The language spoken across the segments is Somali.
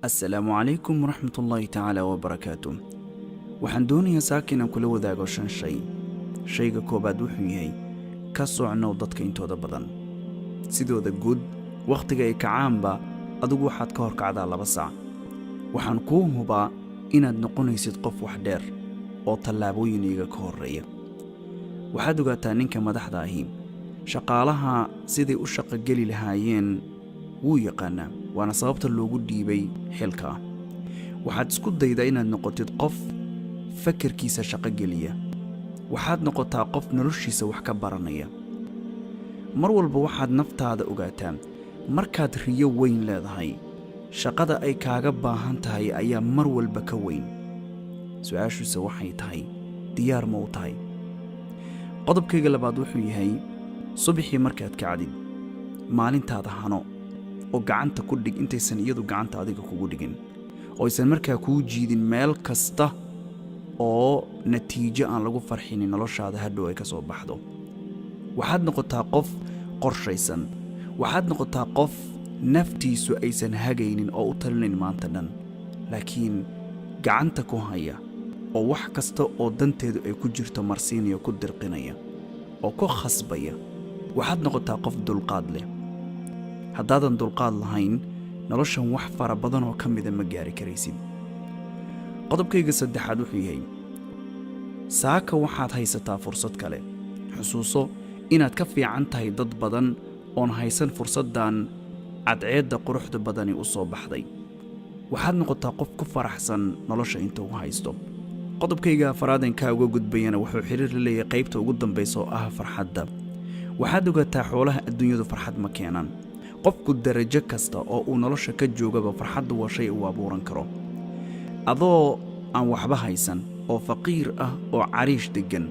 Assalaamu calaykum waraxmatullaahi tacaala wabarakaatu. Waxaan doonayaa saaka inaan kula wadaago shan shay. Shayga koowaad wuxuu yahay: ka socnow dadka intooda badan. Sidooda guud, wakhtiga ay kacaanba adigu waxaad ka horkacdaa 2 saac. Waxaan kuu hubaa inaad noqonaysid qof wax dheer oo tallaabooyin iyaga ka horreeya. Waxaad ogaataa, ninka madaxda ahi shaqaalaha siday u shaqogeli lahaayeen wuu yaqaanaa, waana sababta loogu dhiibay xilka ah. Waxaad isku daydaa inaad noqotid qof fakarkiisa shaqogeliya. Waxaad noqotaa qof noloshiisa wax ka baranaya mar walba. Waxaad naftaada ogaataa, markaad riyo weyn leedahay, shaqada ay kaaga baahan tahay ayaa mar walba ka weyn. Su-aashuuse waxay tahay, diyaar ma u tahay? Qodobkayga labaad wuxuu yahay: subaxii markaad kacdid, maalintaada hano oo gacanta ku dhig intaysan iyadu gacanta adiga kugu dhigin oo aysan markaa kuu jiidin meel kasta oo natiijo aan lagu farxinin noloshaada hadhow ay ka soo baxdo. Waxaad noqotaa qof qorshaysan. Waxaad noqotaa qof naftiisu aysan hagaynin oo u talinayn maanta dhan, laakiin gacanta ku haya oo wax kasta oo danteedu ay ku jirto marsiinaya, ku dirqinaya oo ku khasbaya. Waxaad noqotaa qof dulqaad leh. Haddaadan dulqaad lahayn, noloshan wax fara badan oo ka mida ma gaari karaysid. Qodobkayga saddexaad wuxuu yahay: saaka waxaad haysataa fursad kale. Xusuuso inaad ka fiican tahay dad badan oon haysan fursaddan cadceedda quruxda badani u soo baxday. Waxaad noqotaa qof ku faraxsan nolosha inta uu haysto. Qodobkayga afaraad kaa uga gudbayana wuxuu xiriir la leeyahay qaybta ugu dambaysa oo ah farxadda. Waxaad ogaataa, xoolaha adduunyadu farxad ma keenaan. Qofku darajo kasta oo uu nolosha ka joogaba, farxaddu waa shay uu abuuran karo. Adoo aan waxba haysan oo faqiir ah oo cariish deggan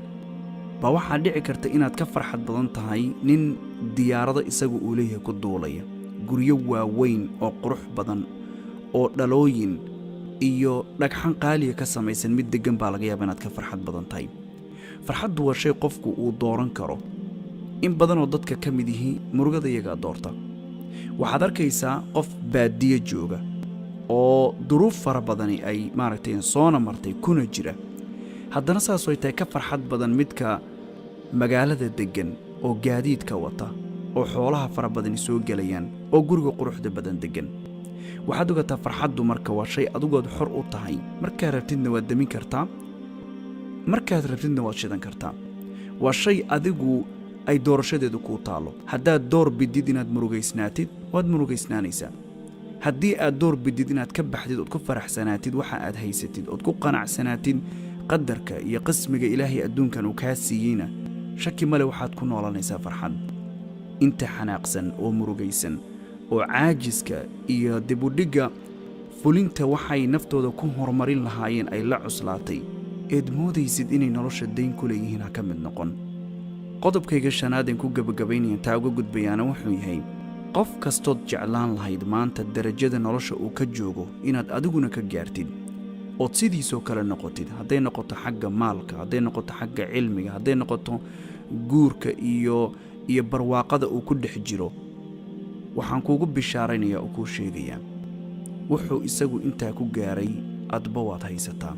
baa waxaa dhici karta inaad ka farxad badan tahay nin diyaarado isagu uu leeyahay ku duulaya, guryo waaweyn oo qurux badan oo dhalooyin iyo dhagxan qaaliya ka samaysan mid deggan baa laga yaaba inaad ka farxad badan tahay. Farxaddu waa shay qofku uu dooran karo. In badanoo dadka ka mid yihi murugada iyagaa doorta. Waxaad arkaysaa qof baadiyo jooga oo duruuf fara badani ay maaragtay soona martay kuna jira, haddana saasoo tahay ka farxad badan midka magaalada deggan oo gaadiidka wata oo xoolaha fara badani soo gelayaan oo guriga quruxda badan deggan. Waxaad ogataa, farxaddu marka waa shay adigood xor u tahay. Markaad rabtidna waad demin kartaa, markaad rabtidna waad shidan kartaa. Waa shay adigu ay doorashadeedu kuu taallo. Haddaad door bidid inaad murugaysnaatid, waad murugaysnaanaysaa. Haddii aad door bidid inaad ka baxdid ood ku faraxsanaatid waxa aad haysatid, ood ku qanacsanaatid qadarka iyo qismiga Ilaahay adduunkan uu kaa siiyeyna, shaki male, waxaad ku noolanaysaa farxad. Inta xanaaqsan oo murugaysan oo caajiska iyo dibudhigga fulinta waxay naftooda ku horumarin lahaayeen ay la cuslaatay, eed moodaysid inay nolosha dayn ku leeyihiin, ha ka mid noqon. Qodobkayga shanaadeen ku gebagabaynaya taa uga gudbayaana wuxuu yahay: qof kastood jeclaan lahayd maanta darajada nolosha uu ka joogo inaad adiguna ka gaartid ood sidiisoo kale noqotid, hadday noqoto xagga maalka, hadday noqoto xagga cilmiga, hadday noqoto guurka iyo barwaaqada uu ku dhex jiro, waxaan kuugu bishaaraynayaa oo kuu sheegayaa, wuxuu isagu intaa ku gaaray adba waad haysataa.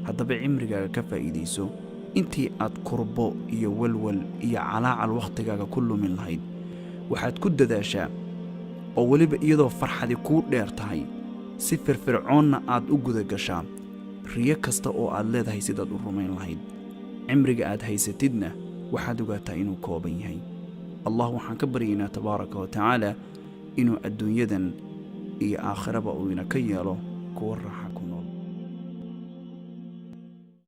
Haddaba cimrigaaga ka faa'iidayso. Intii aad kurbo iyo walwal iyo calaacal wakhtigaaga ku lumin lahayd, waxaad ku dadaashaa oo weliba iyadoo farxadi kuu dheer tahay, si firfircoonna aad u guda gashaa riyo kasta oo aad leedahay sidaad u rumayn lahayd. Cimriga aad haysatidna waxaad ogaataa inuu kooban yahay. Allah waxaan ka baryaynaa, tabaaraka wa tacaala, inuu adduunyadan iyo aakhiraba uu ina ka yeelo kuwa raaxaysta.